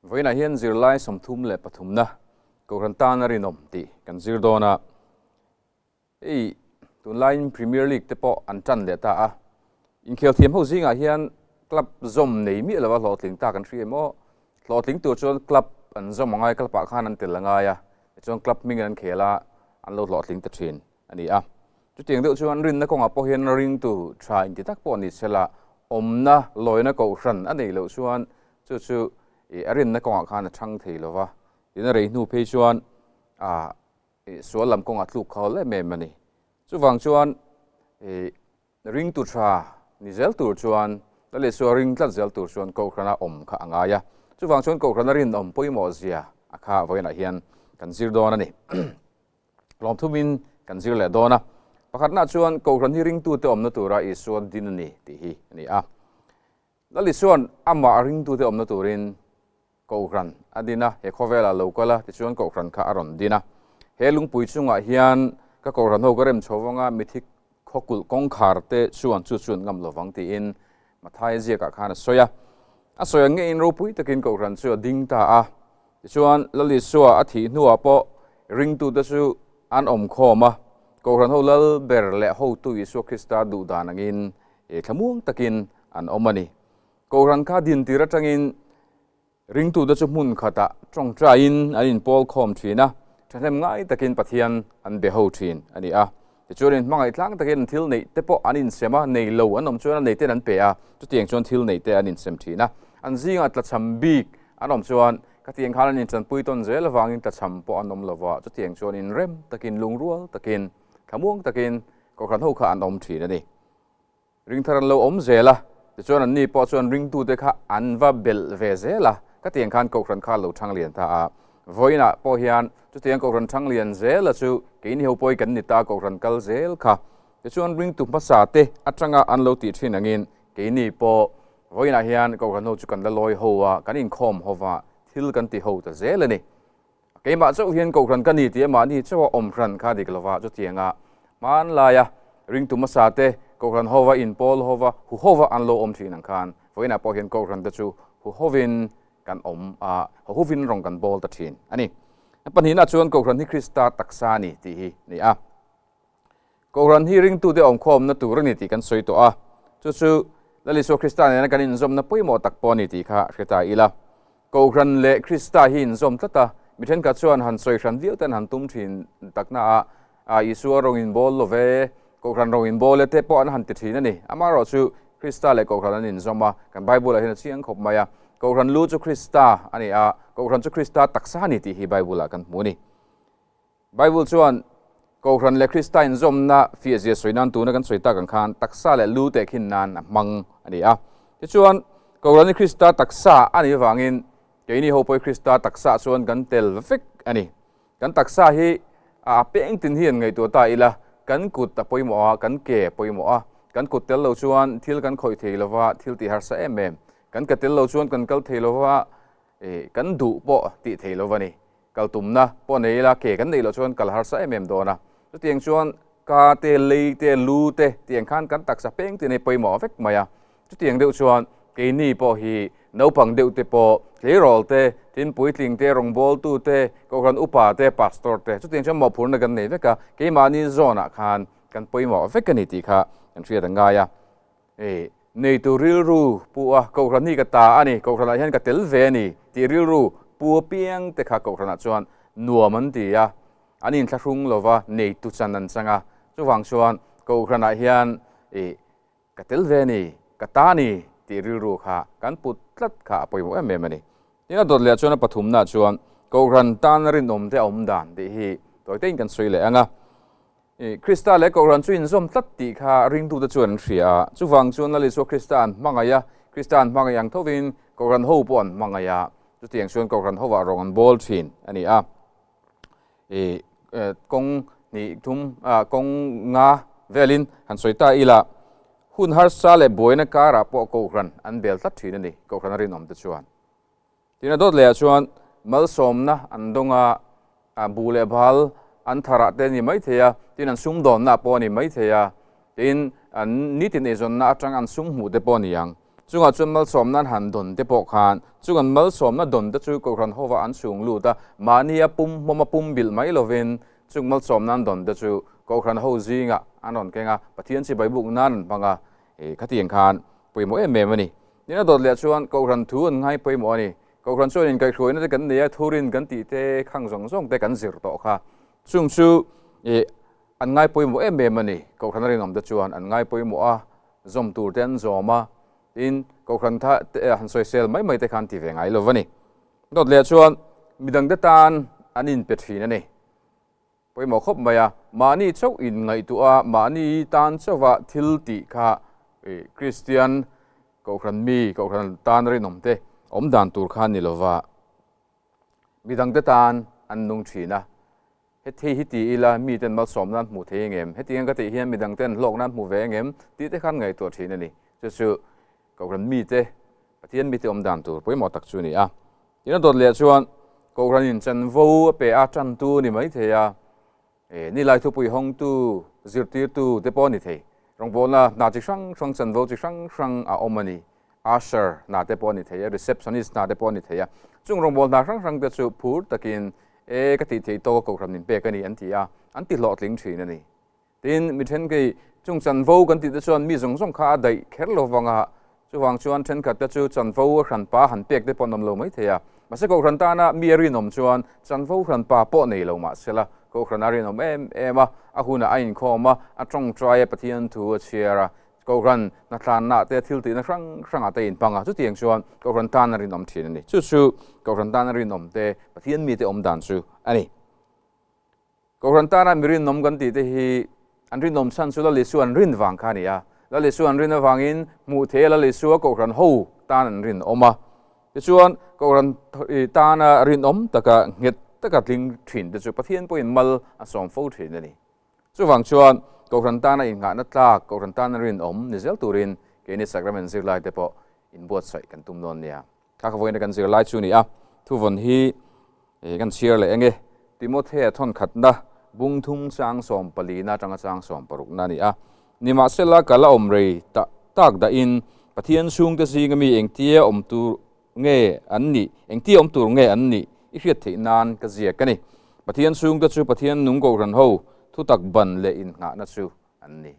Vawiinah hian zirlai 33 na Kohhran tan a rinawm tih kan zir dawn a. Hei tunlaiin Premier League te pawh an tan leh ta a. Inkhel thiam ho zingah hian club zawm nei miah lova hlawhtling ta kan hria em aw. Hlawhtling tur chuan club an zawm a ngai, club ah khan an tel a ngai a, tichuan club hmingin an khel a, an lo hlawhtling ta thin a ni a. Chutiang deuh chuan rinna kawngah pawh hian ringtu tha inti tak pawh ni sela, awmna lawina kohhran a neih loh chuan chu chu a rinna kawngah khan a chhang thei lo va, tin a rei hnu phei chuan sual lam kawngah tluk kha hawl em em a ni. Chuvang chuan ringtu tha ni zel tur chuan la leh sual ring tlat zel tur chuan kohhrana awm kha a ngai a. Chuvang chuan kohhrana rinawm pawimawh zia a kha vawiinah hian kan zir dawn a ni. Lawmthumin kan zir leh dawn a. Pakhatna chuan Kohhran hi ringtute awmna tura Isua din a ni tih hi a ni a. Lal Isua'n amah ringtute awmna turin Kohhran a din a, he khawvelah lo kal a, tichuan Kohhran kha a rawn din a. He lungpui chungah hian ka Kohhran ho ka rem chho vang a, mithi khawkulh kawngkhar te chuan chu chuan ngam lo vang tiin Mathaia ziakah khan a sawi a. A sawi ang ngeiin ropui takin Kohhran chu a ding ta a. Tichuan, Lal Isua a thih hnuah pawh ringtute chu an awm khawm a, Kohhran ho lal ber leh hotu Isua Krista duh dan angin thlamuang takin an awm a ni. Kohhran kha din tir atangin ringtute chu hmun khatah tawngtaiin an inpawl khawm thin a, thahnem ngai takin Pathian an be ho thin a ni a. Tichuan, inhmangaih tlang takin an thil neih te pawh an insem a, nei lo an awm chuan a neiten an pe a, chutiang chuan thil neih te an insem thin a. An zingah tlachham bik an awm chuan khatiang khan an inchanpui tawn zel avangin tlachham pawh an awm lo va, chutiang chuan inrem takin, lungrual takin, thlamuang takin Kohhran ho kha an awm thin a ni. Ringthar an lo awm zel a, tichuan anni pawh chuan ringtute kha an va belh ve zel a, khatiang khan Kohhran kha a lo thang lian ta a. Vawiinah pawh hian chutiang Kohhran thang lian zela chu keini ho pawhin kan ni ta Kohhran kal zel kha. Tichuan ringtu hmasa te atanga an lo tih thin angin keini pawh vawiinah hian Kohhran ho chu kan la lawi ho a, kan inkhawm ho va, thil kan ti ho ta zel a ni. Keimah chauh hian Kohhran ka ni tih a mahni chauha awm hran kha dik lova chutianga hmanlaia ringtu hmasa te Kohhran hova inpawl hova huhova an lo awm thin ang khan vawiinah pawh hian Kohhran te chu huhovin kan awm a, huhovin rawng kan bawl ta thin a ni. Pahnihna chuan Kohhran hi Krista taksa a ni tih hi a ni a. Kohhran hi ringtute awmkhawmna tur a ni tih kan sawi tawh a, chu chu Lal Isua Krista nena kan inzawmna pawimawh tak pawh a ni tih kha hre ta ila. Kohhran leh Krista hi inzawm tlat a, mi thenkhat chuan han sawi hran viau ten han tum thin takna a, a Isua rawng inbawl lo ve, Kohhran rawng inbawl e te pawh an han ti thin a ni. Amaherawh chu Krista leh Kohhran an inzawm a, kan Bible-ah hian a chiang khawp mai a. Kohhran lu chu Krista a ni a, Kohhran chu Krista taksa a ni tih hi Bible-ah kan hmu a ni. Bible chuan Kohhran leh Krista inzawmna fiahzia sawi nan tuna kan sawi tak ang khan taksa leh lu tehkhin nan a hmang a ni a. Tichuan, Kohhran hi Krista taksa a nih avangin keini ho pawh hi Krista taksa chuan kan tel vek a ni. Kan taksa hi a peng tin hi an ngaihtuah ta ila, kan kut a pawimawh a, kan ke a pawimawh a. Kan kut tel lo chuan thil kan khawih thei lova, thil tih harsa em em. Kan ke tel lo chuan kan kal thei lova, kan duh pawh tih thei lova ni. Kal tumna pawh nei ila ke kan neih loh chuan kal harsa em em dawn a. Chutiang chuan ka te, lei te, lu te tiang khan kan taksa peng te nei pawimawh vek mai a. Chutiang deuh chuan keini pawh hi naupang deuh te pawh, tleirawl te, tin puitling te, rawngbawltu te, kohhran upa te, pastor te, chutiang chuan mawhphurhna kan nei vek a. Keimahni zawnah khan kan pawimawh vek a ni tih kha kan hriat a ngai a. Hei, neitu rilru pu a, Kohhran hi ka ta a ni, Kohhranah hian ka tel ve a ni tih rilru pu apiang te kha Kohhranah chuan nuam an ti a, an inthlahrung lo va, neitu chan an chang a. Chuvang chuan Kohhranah hian ih ka tel ve a ni, ka ta a ni tih rilru kha kan put tlat kha a pawimawh em em a ni. Tin a dawt leh chuan a pathumnaah chuan Kohhran tana rinawm te a awm dan tih hi tawitein kan sawi leh ang a. Krista leh Kohhran chu inzawm tlat tih kha ringtute chuan an hria a. Chuvang chuan Lal Isua Krista an hmangaih a, Krista an hmangaih ang thovin Kohhran ho pawh an hmangaih a. Chutiang chuan Kohhran hovah rawng an bawl thin a ni a. Kawng hnih thum, kawng nga velin han sawi ta ila, hun harsa leh buaina karah pawh Kohhran an bel tlat thin a ni, Kohhran a rinawmte chuan. Tin a dawt lehah chuan malsawmna an dawng a, buh leh bal an tharah te a ni maithei a, tin an sumdawnna pawh a ni maithei a, tin an nitin eizawnna atang an sum hmuh te pawh a ni ang. Chungah chuan malsawmna an han dawn te pawh khan chung an malsawmna dawn te chu Kohhran hova an chhung lut a, mahni a pum hmawm a pum bilh mai lovin chung malsawmna an dawn te chu Kohhran ho zingah an rawn keng a, Pathian chibai buk nan an hmang a, khatiang khan pawimawh em em a ni. Tin a dawt leh chuan Kohhran thu an ngai pawimawh a ni. Kohhran chuan inkaihhruaina te kan nei a, thurin kan tih te khang zawng zawng te kan zir tawh kha. Chung chu an ngai pawimawh em em a ni. Kohhran a rinawm te chuan an ngai pawimawh a, zawm tur te an zawm a, tin Kohhran tha te han sawisel mai mai te khan ti ve ngai lo va ni. Dawt leh chuan midang te tan an inpe thin a ni. Pawimawh khawp mai a, mahni chauh in ngaihtuah a, mahni tan chauha thil tih kha Kristian Kohhran mi, Kohhran tan rinawm te awm dan tur kha ni lova, midang te tan an nung thin a. Hethei hi ti ila mi ten malsawm nan hmuh thei engem? Hetiang ka tih hian midang ten hlawk nan hmu ve engem? Tih te khan ngaihtuah thin a ni. Chu chu Kohhran mite, Pathian mite awm dan tur pawimawh tak chu a ni a. Tin a dawt leh chuan Kohhranin chanvo a pe a, tantu a ni mai thei a, nilai thupui hawngtu, zirtirtu te pawh a ni thei. Rawngbawlna hna chi hrang hrang, chanvo chi hrang hrang a awm a ni. Usher hna te pawh a ni thei a, receptionist hna te pawh a ni thei a. Chung rawngbawlna hna hrang hrang te chu phur takin e ka tih theih tawk a Kohhran min pek a ni an ti a, an ti hlawhtling thin a ni. Tin, mi thenkei chung chanvo kan tih te chuan mi zawng zawng kha a daih kher lo vang a, chuvang chuan thenkhat te chu chanvo a hranpa han pek te pawh an awm lo mai thei a. Mahse Kohhran tana mi a rinawm chuan chanvo hranpa pawh nei lo mahsela Kohhran a rinawm em em a, a hunah a inkhawm a, a tawngtai a, Pathian thu a chhiar a, Kohhran hnatlanna te thil tihna hrang hrangah te a inpang a, chutiang chuan Kohhran tan a rinawm thin a ni. Chu chu Kohhran tan a rinawm te, Pathian mite awm dan chu a ni. Kohhran tana mi rinawm kan tih te hi an rinawm chhan chu Lal Isua an rin vang kha a ni a. Lal Isua an rin avangin hmuh theih a Lal Isua Kohhran ho tan an rinawm a. Tichuan, Kohhran tana rinawm taka nghet taka tling thin te chu Pathian pawhin mal a sawm fo thin a ni. Chuvang chuan Kohhran tana innghahna tlak, Kohhran tana rinawm ni zel turin keini Sacrament zirlai te pawh inbuatsaih kan tum dawn nia. Kha ka vawiin kan zirlai chu ni a, thuvawn hi kan chhiar leh enge Timothea thawnkhatna bung thum chang sawm palina atanga chang sawm parukna a ni a. Nimahsela ka la awm rei tak tak dahin Pathian chhungte zinga mi engtia awm tur nge an nih, engtia awm tur nge an nih i hriat theih nan ka ziak a ni. Pathian chhungte chu Pathian nung kohhran ho thutak ban leh innghahna chu an ni.